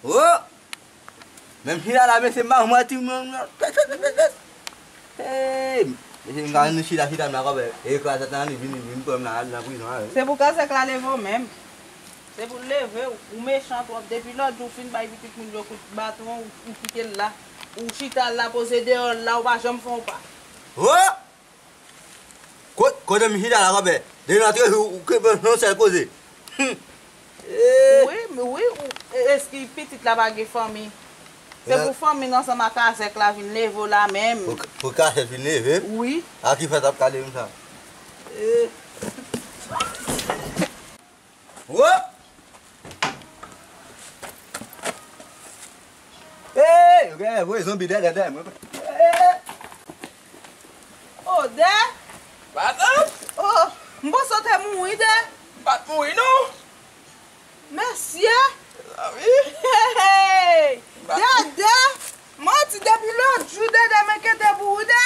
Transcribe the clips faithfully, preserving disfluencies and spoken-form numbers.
Oh! Menm chita la, mesye, m pa manti, mwen. Hey! Mesye, m ka vin chita, chita, m la, kòmè. E kraze tèt nan, li vin, li vin pran m la, al nan prizon, a. Se pou kazèk la leve w menm. Se pou l leve w. Ou mechan twòp. Depi lòt jou, w fin bay pitit moun yo kout baton, ou, ou kite l la. Ou chita l la, poze deyò l la, ou pa janm fè yon pa. Oh! Ko-, kote m chita la, kòmè. Depi lòt jou, ou kenbe yon sèl koze. Hmm. Eh. Wi, wi, ou, e, eski pitit la pa gen fanmi? Se pou fanmi n ansanm ak kazèk la vin leve w la menm. Pou, pou kazèk vin leve? Wi. A ki fè t ap ka leve m sa? Eh. Wo! Hey, yo gen voye zonbi dèyè, dèyè mwen. Hey! Oh, Dè! Madanm! Oh, m panse w te mouri, Dè. M pa t mouri, non. Mesye! Mezanmi! Hey! Dèdè! Manti depi lòt jou, Dèdè, m enkyete pou ou, Dè.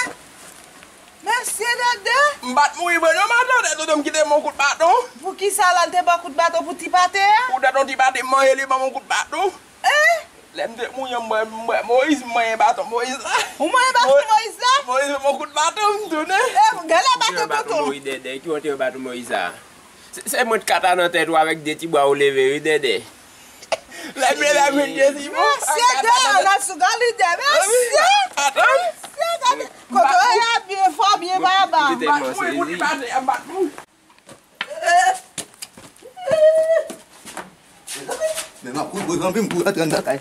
Mesye, Dèdè! M pa t mouri vre non, madanm, Dèdè, tonton m kite m yon kout baton. Poukisa l al te ba w kout baton pou ti pate a? Pou Dèdè yon ti pate m manje, li ban m yon kout baton. Hein? Lè m te mouri, m bwè, m bwè Moyiz, m manyen baton Moyiz la. Ou manyen baton Moyiz la? Moyiz ban m yon kout baton, m tounen. Eh, gade baton tonton. Moyiz, Dèdè, ki wonte yo baton Moyiz la? Se, se mwen t kata nan tèt ou avèk de ti bra ou leve, wi, Dèdè. Lè m leve, m vin dezi, bon. Mesye, Dè, n al sou kalite, mesye. Atann. Mesye, gade. Kote w ye a, byen fò, byen baba. Kite m, sezi. Men m ap kouri, kouri, anpi m kouri antre anndan kay.